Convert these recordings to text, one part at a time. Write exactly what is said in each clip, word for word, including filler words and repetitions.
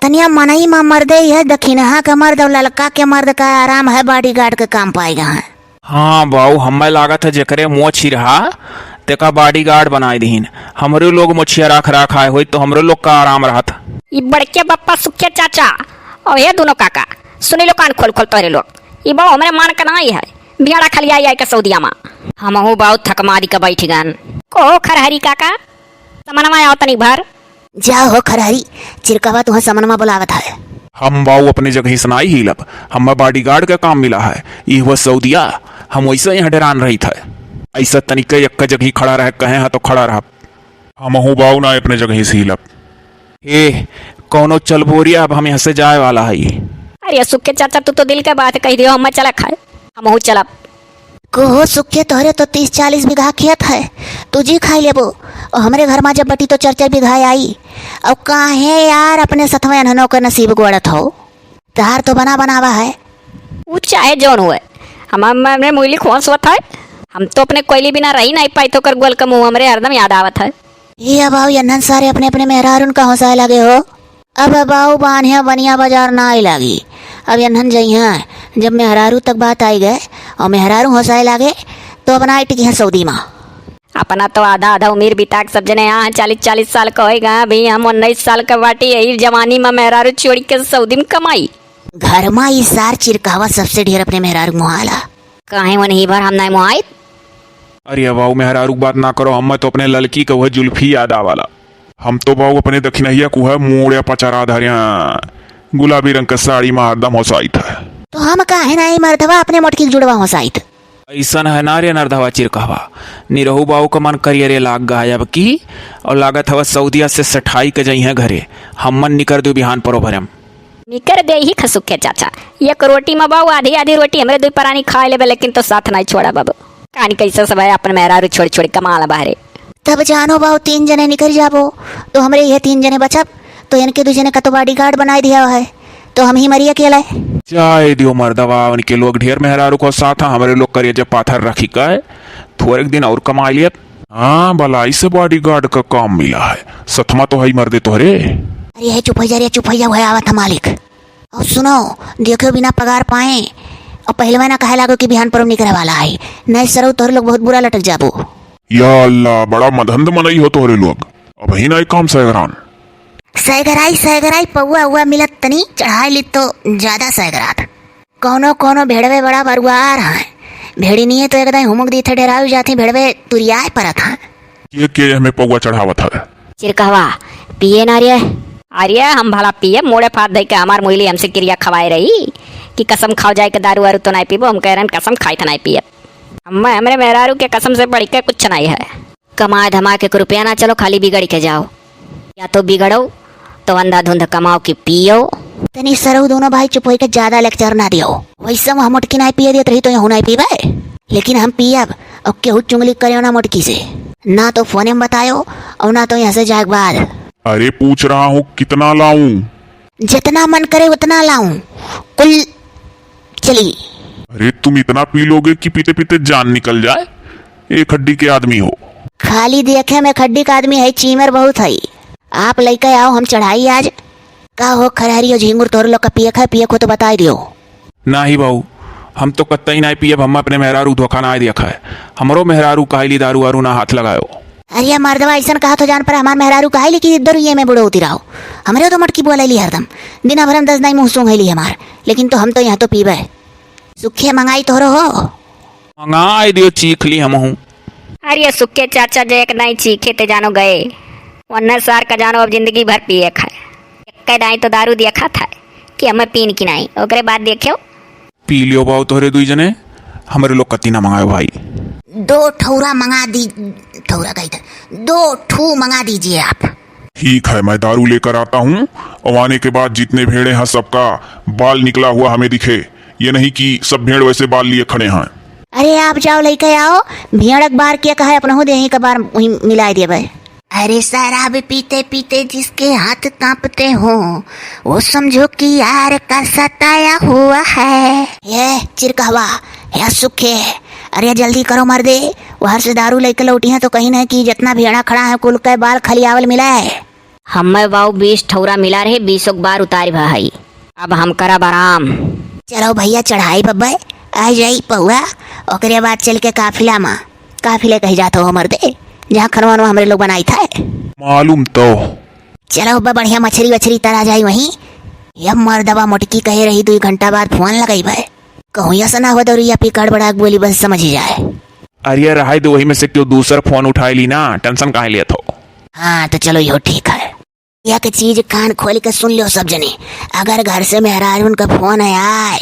तनिया मनई मा मर्दे, यह दखिनहा के मर्द और ललका के मर्द का आराम है, bodyguard के काम पाएगा है। हाँ बाऊ, हमें लागत है जेकरे मोछ ही रहा, तेका bodyguard बनाए दीन। हमरे लोग मोछिया राख राख आए होई तो हमरे लोग का आराम रहत। ई बड़के बप्पा सुखे चाचा और ये दोनों काका, सुनी लो कान खोल खोल तोहरे लोग। ई बाऊ हमरे मान के नाई है, बियाड़ा खाली आई आई के सऊदिया मा। हमहू बाऊ थकमादी के बैठ गन। कहो खरहरी काका, समनवा आओ तनी भर। जाओ हो खरहरी, चिरकवा तुहे समनमा बुलावत है। हम बाऊ अपने जगह से नाई हिलब, हमें bodyguard का काम मिला है। ई हुआ सऊदिया, हम वैसे यहाँ डेरान रहित है। ऐसा तनिके एक जगह खड़ा रहे कहे हैं तो खड़ा रह। हमहू बाऊ ना अपने जगह से हिलब। ए, कौनो चलबोरिया, अब हम यहाँ से जाए वाला है। अरे सुखे चाचा, तू तो दिल के बात कह दियो, हम चला खाए, हमहू चलब। कहो सुखे, तोहरे तो तीस चालीस बीघा खेत है, तू जी खाई लेबो। और हमरे घर मा जब बटी तो चार चार बीघा आई। और काहे यार अपने सथवा एन्हनो के नसीब गोड़त हो? तहार तो बना बनावा है। ऊ चाहे जौन हुए, हम, हम, हमरे मुइली खोस होत है। हम तो अपने कोयली बिना रही नहीं पाई, तो कर गोल का मुँह हमरे हरदम याद आवत है। ए बाऊ, एन्हन सारे अपने अपने मेहरारून का होसाए लागे हो। अब बाऊ बान्हे बनिया बाजार ना आई लागी। अब एन्हन जइहाँ, जब मेहरारू तक बात आई गए और मेहरारू होसाए लागे, तो अपना आई टिकी हैं सऊदी मा। अपना तो आधा आधा उम्र बिता के सब जने यहाँ चालीस चालीस साल का होई गए, अभी हम उन्नीस साल का बाटी, यही जवानी मा मेहरारू छोड़ी के सऊदी मा कमाई। घर मा ई सार चिरकहवा सबसे ढेर अपने मेहरारू मुहाला। काहे वो नहीं भर हम नहीं मुहाइत? अरे बाऊ, मेहरारू की बात ना करो, हमें तो अपने ललकी का वह जुल्फी याद आवाला। हम तो बाऊ अपने दखिनहिया को है मूड़े पचरा धरिया, गुलाबी रंग का साड़ी मा हरदम होसाइत है। तो हम काहे ना ई मर्दवा अपने मोटकी के जुड़वा होसाइत? ऐसन है ना रे नरधवा चिरकहवा, निरहू बाऊ का मन करियरे लाग गा है अब की, और लागत हवा सऊदिया से सठाई के जइहें घरे। हमन निकर दू बिहान परो भरम। निकर दे ही खसुखे चाचा, एक रोटी मा बाऊ आधी आधी रोटी हमरे दुई परानी खाए लेबे, लेकिन तो साथ नहीं छोड़ा बाबू। कान कैसे सब है अपन मेहरारू छोड़ छोड़ कमाल बाहरे। तब जानो बाऊ, तीन जने निकल जाबो, तो हमरे ये तीन जने बचब, तो इनके दू जने का तो bodyguard बनाए दिया है, तो हम ही मरी अकेला है। जाए दियो मर्दवा, उनके लोग ढेर मेहरारू को साथ है, हमरे लोग करिए जब पाथर रखी का है, थोड़े दिन और कमा लिए। हाँ, भलाई से bodyguard का काम मिला है, सथमा तो है ही मर्दे तोहरे। अरे है चुप हो जा रे, चुप हो जा, वह आवत है मालिक। और सुनो, देखो बिना पगार पाए और पहलवा ना कहे लागो कि बिहान पर निकरे वाला है, नहीं सरऊ तोहरे लोग बहुत बुरा लटक जाबो। या अल्लाह, बड़ा मदहंद मनई हो तोहरे लोग। अब ही ना काम सैगरान। सैगराई, सैगराई, पौआ उआ मिलत तनी चढ़ाई ली तो ज्यादा सैगरात। कौनो कौनो भेड़वे बड़ा बरुआर हैं, भेड़िनिये तो एकदम हुमुक दी थे, डेराऊ जाती भेड़वे तुरियाए परत हैं। के के हमें पौआ चढ़ावत है? चिरकहवा, पिए ना रे। अरे हम भला पिए, मोड़े फात धई के हमार मुइली हमसे किरिया खवाए रही कि कसम खाओ जाए के दारू वारू तो नहीं पीबो। हम कह रहे हैं कसम खाई तो नहीं पिए। हम, हमरे मेहरारू के कसम से बढ़ के कुछ नहीं है। कमाए धमाए के एक रुपया ना चलो, खाली बिगड़ के जाओ। या तो बिगड़ो तो अंधाधुंध कमाओ कि पियो। तनी सरऊ दोनों भाई चुप होई के ज्यादा lecture ना दियो। वैसे वह मोटकी नाई पिए देत रही तो यहू नाई पीबे, लेकिन हम पियब। और केहू चुंगली करियो ना मोटकी से, ना तो फोने में बतायो और ना तो यहाँ से जाए के बाद। अरे पूछ रहा हूँ कितना लाऊं? जितना मन करे उतना लाऊं, कुल चली। अरे तुम इतना पी लोगे कि पीते पीते जान निकल जाए। एक हड्डी के आदमी हो। खाली देखे में एक हड्डी का आदमी है, चीमर बहुत है। आप लइके आओ, हम चढ़ाई आज। का हो खरहरी और झींगुर, तोर लोग का पियक है? पियक हो तो बताई दियो। नाही बाऊ, हम तो कतई नाही पियब, हम अपने मेहरारू धोखा ना दिया खाए। हमरो मेहरारू कहली दारू वारू ना हाथ लगायो। अरे मर्दवा, ऐसन कहा तो जान पर हमार मेहरारू कहली कि दरुइये में बुढ़ो होती रहो। हमरे तो मटकी बोले ली हरदम, दिना भर में दस दाई मुँह सूंघ ली हमार, लेकिन तो हम तो यहाँ तो पीबे। सुखे मंगाई तोहरो हो? मंगाई दियो, चीख ली हमहू। अरे सुखे चाचा, जे एक दाई चीखे ते जानो गए, वन्ने सार का जानो अब जिंदगी भर पिए खाए। एक दाई तो दारू दिया खाता है कि हमें पीन की नाई, ओकरे बाद देखियो। पी लियो बाऊ तोहरे दुई जने, हमरे लोग कत्ती ना मंगायो भाई। दो ठौरा मंगा दी, ठौरा कही था, दो ठू मंगा दीजिए आप। ठीक है, मैं दारू लेकर आता हूँ और आने के बाद जितने भेड़े हैं सबका बाल निकला हुआ हमें दिखे, ये नहीं कि सब भेड़ वैसे बाल लिए खड़े हैं। अरे आप जाओ लेके आओ, भेड़क बार के कहे अपनहु देही का बार वहीं मिलाए देबे। अरे शराब पीते पीते जिसके हाथ कांपते हो, वो समझो कि यार का सताया हुआ है। ये चिरकहवा, या सुखे, अरे जल्दी करो मर्दे, वहर से दारू लेके लौटी हैं तो कहीं नहीं कि जितना भेड़ा खड़ा है कुल के बाल खलियावल मिला है। हम्मे बाऊ बीस ठौरा मिला रहे, बीसों के बार उतारी भा हई। अब हम करब आराम। चलो भैया, चढ़ाई बब्बे, आ जाई पौआ, ओकरे बाद चल के काफिला मा। काफिले कही जात हो मर्दे, जहाँ खनवा वनवा हमरे लोग बनाई था। मालूम तो। चलो बब्बा, बढ़िया मछरी वछरी तरा जाई वहीं। ये मर्दवा मोटकी कहे रही, दुई घंटा बाद फोन लगई भाई। कहूँ ऐसा ना हो दौरिया पी कार्ड बढ़ा के बोली, बस समझ ही जाए। अरे रहाई दो, वही में से क्यों दूसर फोन उठाई ली ना, टेंशन काहे लेत हो? हाँ, तो चलो, यो ठीक है। एक चीज कान खोल के सुन लो सब जने, अगर घर से मेहरारून का फोन आए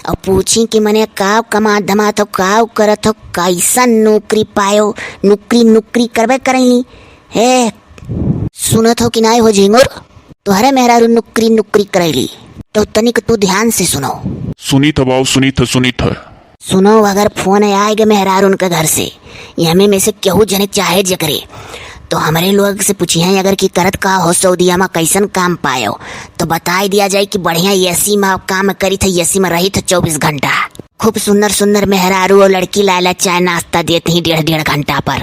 और पूछी कि मने का कमात धमात हो, का करत हो, कैसन नौकरी पायो, नुकरी नुकरी करबे करैली। ए, सुनत हो कि नाय हो झिंगुर? तोहरे मेहरारू नुकरी नुकरी करैली, तो तनिक तू ध्यान से सुनो। सुनित ह बाऊ, सुनित ह, सुनित ह। सुनो, अगर फोन आए गे मेहरारून के घर से, ये हमें में से केहू जने चाहे जेकरे, तो हमरे लोग से पूछिहैं अगर कि करत का हो सऊदिया मा, कैसन काम पायो, तो बताई दिया जाए कि बढ़िया एसी मा काम करित है, एसी मा रहित है चौबीस घंटा। खूब सुंदर सुंदर मेहरारू और लड़की लायला चाय नाश्ता देत ही डेढ़ डेढ़ घंटा पर।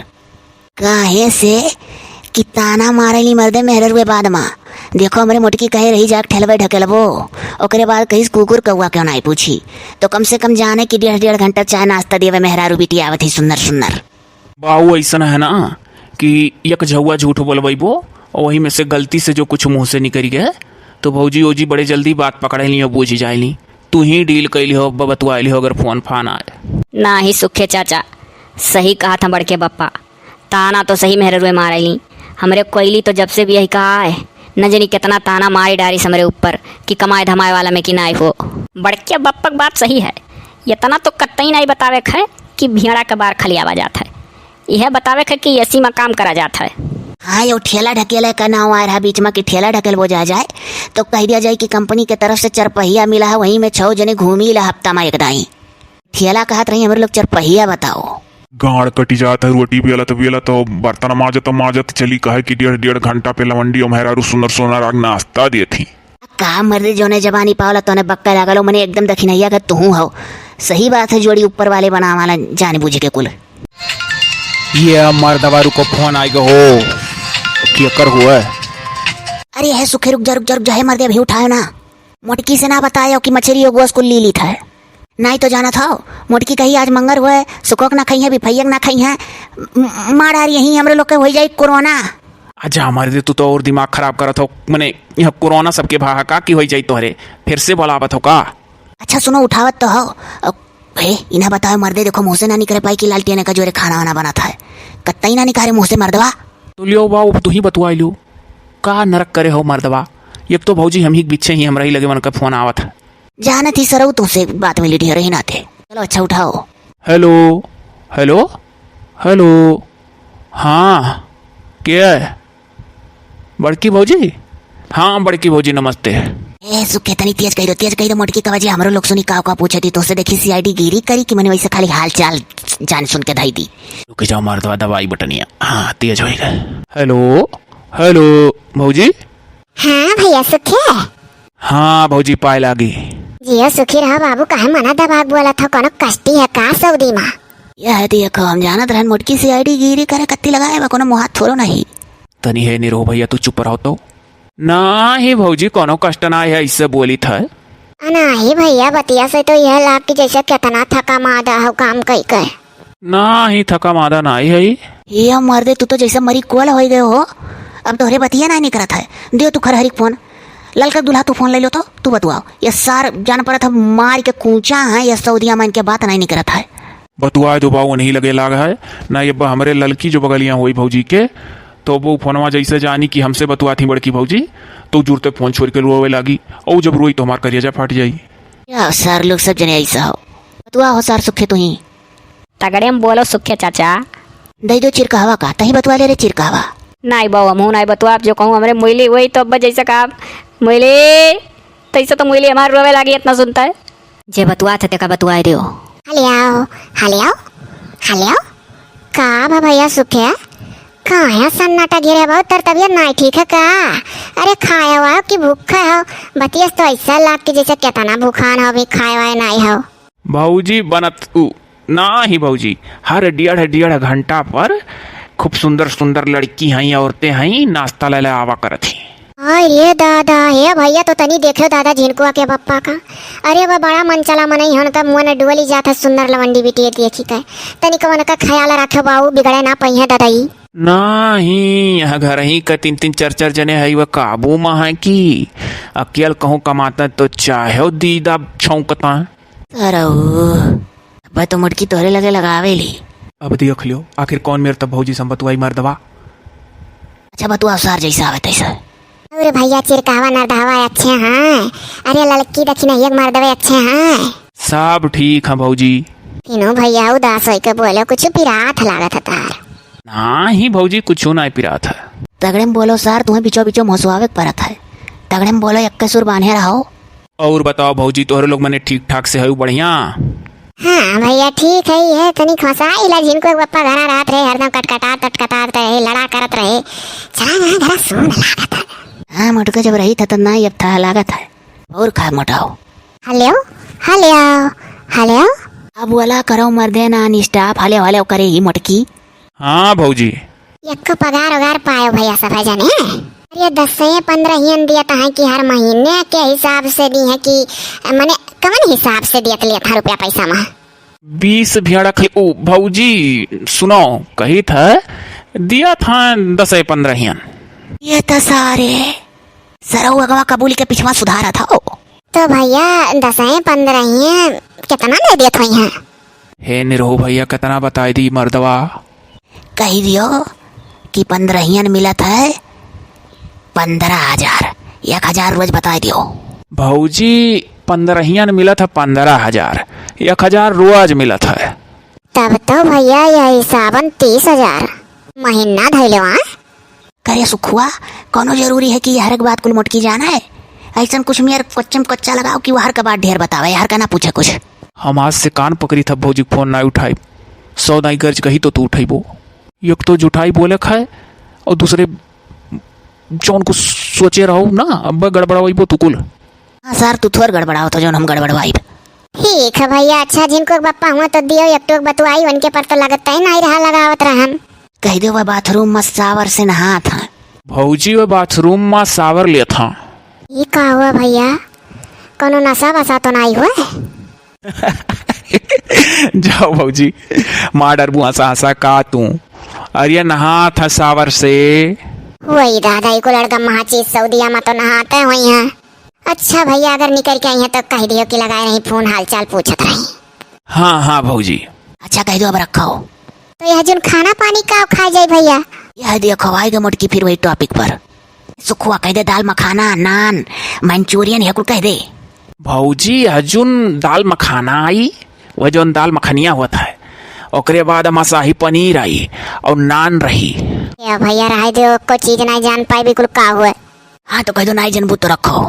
काहे से कि ताना मारेली मर्दे मेहररुए बाद मा। देखो, हमरे मोटकी कहे रही, "जाके ठेलवे ढकेलबो।" ओकरे बाद कहिस, "कुकुर कौआ क्यों नाई पूछी।" तो कम से कम जाने कि डेढ़ डेढ़ घंटा चाय नाश्ता देवे मेहरारू बिटियावत ही सुंदर सुंदर। बाऊ, ऐसन है ना कि एक झौआ झूठ बोलबैबो और वही में से गलती से जो कुछ मुँह से निकल गए, तो भौजी ओजी बड़े जल्दी बात पकड़े ली और बूझ जाए ली। तू ही डील कैली हो, बतुआ ली हो अगर फोन फान आए। ना ही सुखे चाचा, सही कहा था बड़के बप्पा। ताना तो सही मेहररुए मारैली। हमरे कोयली तो जब से भी यही कहा है, न जानी कितना ताना मारी डारिस हमरे ऊपर कि कमाए धमाए वाला में कि नाई हो। बड़के बप्पक बात सही है, इतना तो कतई नाई बतावे क है कि भेड़ा के बार खलियावा जात है। यह बतावे क है कि एसी में काम करा जात है। हाँ, यो ठेला ढकेले का नाव आए रहा बीच में कि ठेला ढकेलबो जा जाए, तो कह दिया जाए कि कंपनी के तरफ से चरपहिया मिला है, वही में छह जने घूमी ला हफ्ता में एक दाई। ठेला कहत रही, हमरे लोग चरपहिया बताओ। गाड़ कटी जात है, रोटी बेलत बेलत और बर्तन माजत माजत चली, कहे कि डेढ़ डेढ़ घंटा पे लवंडी और मेहरारू सुनर सुनर आग नाश्ता देत ही। का मर्दे, जोने जबानी पावला तोने बक्का लागलो, मने एकदम दखिनैया का तुहू हो। सही बात है, जोड़ी ऊपर वाले बनावाला जान बूझ के कुल। ये मर्दवा रुको, फोन आइगे हो, केकर हुआ? अरे है सुखे, रुक जा, रुक जा, रुक जा, है मर्दे, अभी उठायो ना। मोटकी से ना बतायो कि मछरी और गोस कुल ली लीत है। नाई तो जानत हो, मोटकी कही आज मंगर हुए, सुकोक ना खइहैं, बिफैयक ना खइहैं, म-, मार डारी यहीं हमरे लोग के होई जाई कोरोना। अच्छा, हमारे दे तू तो और दिमाग खराब करत हो, मने यह कोरोना सबके भा का कि होई जाई तोहरे, फिर से बोलावत हो का? अच्छा सुनो, उठावत तो हो। अ, हे, इन्हें बताओ मर्दे, देखो मुँह से ना निकरे पाई कि लालटेन का जोरे खाना वाना बनत है। कत्तई ना निकारे मुँह से मर्दवा। तो लियो बाऊ, अब तू ही बतुआई लियो। का नरक करे हो मर्दवा? एक तो भौजी हम ही के बिच्छे ही हमरा ही लगे मन का फोन आवत है। जानत ही सरऊ तुमसे बात में लिटी रही नाते। चलो अच्छा उठाओ। हेलो, हेलो, हेलो। हाँ, के है? बड़की भौजी? हाँ, बड़की भौजी, नमस्ते। ए, सुखे, तनी तेज कही दो, तेज कही दो, मोटकी का बजे हमरो लोग सुनी, का, का पूछे थी, तो से देखी सीआईडी गिरी करी कि मने वैसे खाली हाल चाल जान सुन के धई दी। रुक जाओ, मार दवा, दवाई बटनिया। हाँ, तेज होई गए। हेलो, हेलो, भौजी। हाँ भैया, सुखे। हाँ भौजी, पाए लागी। जियो सुखी रहो बाबू, काहे मना दबा के बोलत हो, कोनो कष्टी है का सऊदी मा? यह है देखो, हम जानत रहन मोटकी सीआईडी गिरी करे कत्ती लगाए बा, कोनो मुहात थोड़ो नहीं। तनी है निरो भैया, तू चुप रहो तो। नाही भौजी, कोनो कष्ट ना है, इससे बोली था। नाही भैया, बतिया से तो यह लाग कि जैसे कितना थका मादा हो काम कई के। नाही, थका मादा नाही है। ये मर्दे, तू तो जैसे मरी कोल होई गए हो, अब तोहरे बतिया नाही निकरत है। दियो तू खरहरी के फोन, ललका दुल्हा तू फोन ले लो तो, तू बतुआओ। ये सार जान पड़त है मार के कूचा है, ये सऊदिया मान के बात नाही निकरत है। बतुआ दो बाऊ, नहीं लगे लाग है ना, ये बा हमरे ललकी जो बगलिया होई भौजी के, तो वो फोनवा जैसे जानी कि हमसे बतुआ थी बड़की भौजी, तो जुरते फोन छोड़ के रोवे लागी, और जब रोई तो हमार करेजा फाट जाई। या सार लोग सब जने ऐसा हो, बतुआ हो सार सुखे तू ही। तगड़े में बोलो सुखे चाचा। दई दो चिरकहवा का, तही बतुआ ले रे चिरकहवा। नाई बाऊ, हमहू नाई बतुआ, आप जो कहूँ हमरे मुइली वही तो अब जैसे कहा मुइली, तैसे तो मुइली हमार रोवे लागी इतना सुनता है। जे बतुआ थे तेका बतुआ दियो। हेलो, हेलो, हेलो, का बा भैया सुखे? काहे सन्नाटा घेरे बा? तोर तबियत नाई ठीक है का? अरे खाए वाओ कि भूखे हो? बतियस तो ऐसा लाग कि जैसे केतना भूखान हो, अभी खाए वाए नाई हो। भौजी बनत उ, नाही भौजी, हर डेढ़ डेढ़ घंटा पर खूब सुंदर सुंदर लड़की हईं, औरतें हईं, नाश्ता ले ले आवा करत ही। अरे दादा, हे भइया, तो तनी देख्यो दादा झिनकुआ के बप्पा का। अरे, वह बड़ा मन चला मनई हन का, मुँह न डुअली जात है सुंदर लवंडी बिटिया देखी के। तनी कवन का ख्याल रखे बाऊ, बिगड़े ना पइहे दादा ई। नाही, यहाँ घर ही का तीन तीन चार चार जने है, वह काबू मा है कि अकेल कहूँ कमाता तो चाहे दीदा छौंकता। सरऊ, अबे तो मुटकी तोहरे लगे लगावे ली। अब देख लियो, आखिर कौन मेर तब भौजी से हम बतुआई मर्दवा। अच्छा बतुआ सार, जैसा आवे तैसा। अरे भइया, चिरकावा नरदहवा अच्छे हैं। अरे ललकी दक्षिणहिया के मर्दवे अच्छे हैं। सब ठीक है भौजी। तीनों भइया उदास होइके बोले, कुछ पिरात लागत है तार। नाही भौजी, कुछ ना पिरात है। तगड़े में बोलो सार, तुम्हें बिचो बिचो मोसवावे के परत है। तगड़े में बोलो, यक्के सुर बान्हे रहो। और बताओ भौजी, तोहरे लोग मने ठीक ठाक से हऊ बढ़िया? हाँ भइया, ठीक है, ये तनी खोसा इला झिनकुआ के बप्पा घरा रहत रहे, हरदम कटकटात तटकटात रहे, लड़ा करत रहे। चला वहाँ घरा सुन लागत है। हाँ मोटका, जब रही था तब ना, अब था लागत है। और खा मोटाओ। हेलो, हेलो, हेलो। अब वाला करो मर्दे, ना स्टाफ हेलो हेलो करे ही मोटकी। हाँ भौजी। यक्को पगार उगार पायो भइया सब है जने? अरे दस से पन्द्रह हियन दिया तो है कि हर महीने के हिसाब से दी है कि मने कवन हिसाब से दियत लियत है रुपया पैसा मा? बीस भेड़ा खई, ओ भौजी सुनो, कही था दिया था दस से पन्द्रह हियन। ये तो सारे सरऊ अगवा कबूल के पिछवा सुधारा था ओ। तो भइया दस से पन्द्रह हियन कितना दे दियत हुई हैं? हे निरहू भइया, कितना बताई दी मर्दवा? कही दियो कि पन्द्रहियन मिलत है पन्द्रह हजार, एक हजार रोज बताई दियो। भौजी, पन्द्रहियन मिलत है पन्द्रह हजार, एक हजार रोज मिलत है। तब तो भइया यही सावन तीस हजार महीना धैले वहाँ। करे सुखुआ, कौनो जरूरी है कि हर एक बात कुल मोटकी जाना है? ऐसन कुछ मेर कच्चे में कच्चा लगाओ कि वो हर का बात ढेर बतावे, हर का ना पूछे कुछ। हम आज से कान पकड़ी था भौजी, फोन ना उठाई। सौ दाई गर्ज कही तो तू उठैबो। एक तो जुठाई बोले खाए और दूसरे जौन कुछ सोचे रहो ना, अब गड़बड़ाइबो तू कुल। हाँ सर, तू थोर गड़बड़ाओ तो जौन हम गड़बड़वाइब। ठीक है भइया, अच्छा जिनको बप्पा हुआ तो दियो, एक टोक बतुआई, उनके पर तो लगता ही नहीं रहा लगावत रहन। कह दो वह बाथरूम में सावर से नहात हैं। भौजी वह बाथरूम में सावर लेत हैं। ये का हुआ भइया, कोनो नशा वशा तो नहीं हुआ? जाओ भौजी, मार डरबू हंसा हंसा का तू। अरे नहात हैं सावर से। वही दादा, इको लड़का महाचीज सऊदिया में तो नहाते हुई हैं। अच्छा भइया, अगर निकल के आई हैं तो कह दियो कि लगाए रही फोन, हालचाल पूछत रही। हाँ हाँ भौजी। अच्छा कह दो अब रखो। तो यह जोन खाना पानी का खाए जाई भइया? यह देखो आएगा मोटकी फिर वही टॉपिक पर। सुखुआ कह दे दाल मखाना, नान, मंचूरियन, यह कुल कह दे। भौजी यह जोन दाल मखाना आई, वह जोन दाल मखनिया होत है, ओकरे बाद हमार शाही पनीर आई और नान रही। या भइया रहे दो, को चीज नहीं जान पाई बिल्कुल का हुए। हाँ तो कह दो नाई जनबू तो रखो।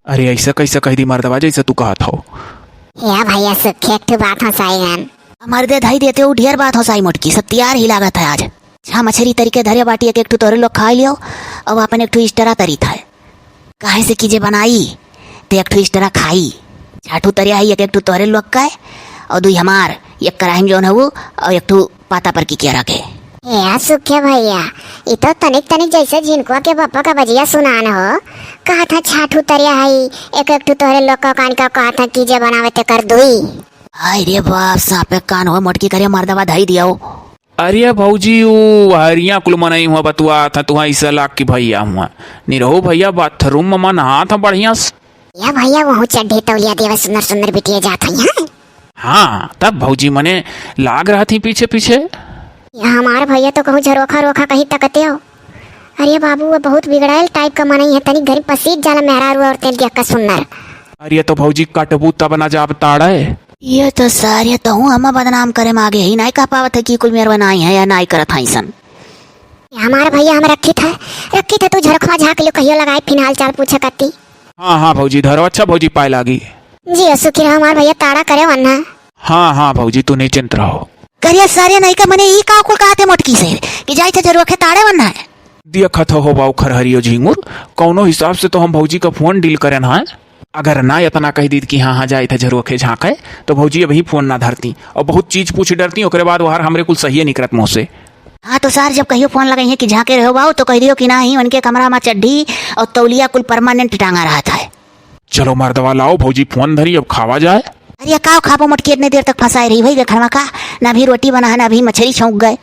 अरे ऐसा कैसे कह दी मर्दवा जैसे तू कहत हो। या भइया सुखे एक ठो बात हो साई गन। मर्दे धई देते हो ढेर बात हो साई मोटकी, सब तैयार ही लागत है आज। छह मछरी तरीके धरे बाटी, एक एक ठो तोहरे लोग खा लियो, अब अपन एक ठो extra तरी था। काहे से कि जे बनाई ते एक ठो extra खाई। छह ठो तरिया है, एक एक ठो तोहरे लोग का है और दुई हमार, एक कढ़ाई में जौन है वो और एक ठो पाता पर की किया रखे। ए सुखे भइया, ई तो तनिक तनिक जैसे झिनकुआ के बप्पा का बजिया सुनान हो। कहा था छह ठो तरिया है, एक एक ठो तोहरे लोग का कान का कहा था कि जे बनावे ते कर दुई। हाय रे बाप, सांपे कान हो मोटकी करे मर्दवा धई दियो। अरे भौजी, ऊ हरिया कुल मनई हुआ बतुआ था, तुहा ऐसा लाग कि भइया हुआ। निरहू भइया बाथरूम में नहात हैं बढ़िया से। या भइया, वहू चड्ढी तौलिया देवे सुंदर सुंदर बिटिया जात हैं यहाँ। हाँ, तब भौजी मने लाग रहा थी पीछे पीछे। या हमार भइया तो कहूँ झरोखा रोखा कहीं तकते हो। अरे बाबू, वो बहुत बिगड़ायल type का मनई है, तनी गरीब पसीज जाला मेहरारू और तेल दिया का सुंदर। अरे तो भौजी कटबू तब ना जाब ताड़े। ये तो सारे तहूँ हम बदनाम करे में आगे ही, नाई कह पावत है कि कुल मेरवा नाई है या नाई करत है ऐसन। हमार भइया हम रखी था, रखी था, तू झरखवा झाँक लियो, कहियो लगाई फिन हाल चाल पूछे कत्ती। हाँ हाँ भौजी धरो, अच्छा भौजी पाए लागी। जियो सुखी रहो हमार भइया, ताड़ा करे वन्ना। हाँ हाँ भौजी तू निश्चिंत रहो। करिया सारे नाई का मने ई का कुल कहते मोटकी से कि जाई थे झरोखे ताड़े वन्ना है। देखत हो बाऊ खरहरियो झिंगुर, कौनो हिसाब से तो हम भौजी का फोन डील करेन है। अगर ना इतना कह दीत कि हाँ हाँ जाई थे झरोखे झाँके, तो भौजी अभी फोन ना धरती और बहुत चीज पूछ डरती, ओकरे बाद वहार हमरे कुल सहिए निकरत मुँह से। हाँ तो सार, जब कहियो फोन लगइहें कि झाँके रहो बाऊ, तो कहि दियो कि नाहीं, उनके कमरा मा चड्ढी अउर तौलिया कुल permanent टांगा रहत है। चलो मर्दवा, लाओ भौजी फोन धरी, अब खावा जाए। अरे का खाबो मोटकी, इतने देर तक फंसाए रही भई गखरवा का, ना अभी रोटी बना है ना अभी मछरी छौंक गए।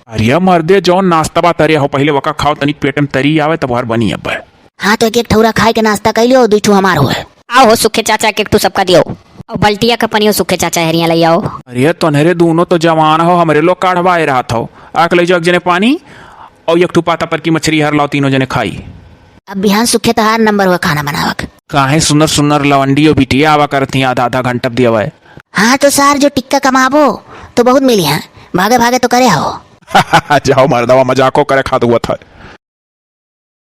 अरे मर्दे, जौन नाश्ता बा तरे हो, पहिले वका खाओ, तनिक पेट में तरी आवे तब हर बनी अब। हाँ तो एक एक ठौरा खाए के नाश्ता कइ लियो, दुइ ठो हमार होए। आओ हो सुखे चाचा, एक एक ठो सबका दियो। अउर बल्टिया का पनियो सुखे चाचा हेरिया लइ आओ। अरे तोन्हरे दूनो तो जवान हो, हमरे लोग काढ़वाए रहत हो। आके लइ जाओ एक जने पानी अउर एक ठो पाता पर की मछरी हर लाओ, तीनों जने खाई। अब बिहान सुखे तहार नंबर हुआ खाना बनावक। काहे सुनर सुनर लवंडी हो बिटिया आवा करत ही आधा आधा घंटा दियावा है। हाँ तो सार जो टिक्का कमाबो तो बहुत मिली है, भागे भागे तो करे हो। जाओ मर्दवा मजाको करे खात हुआ था।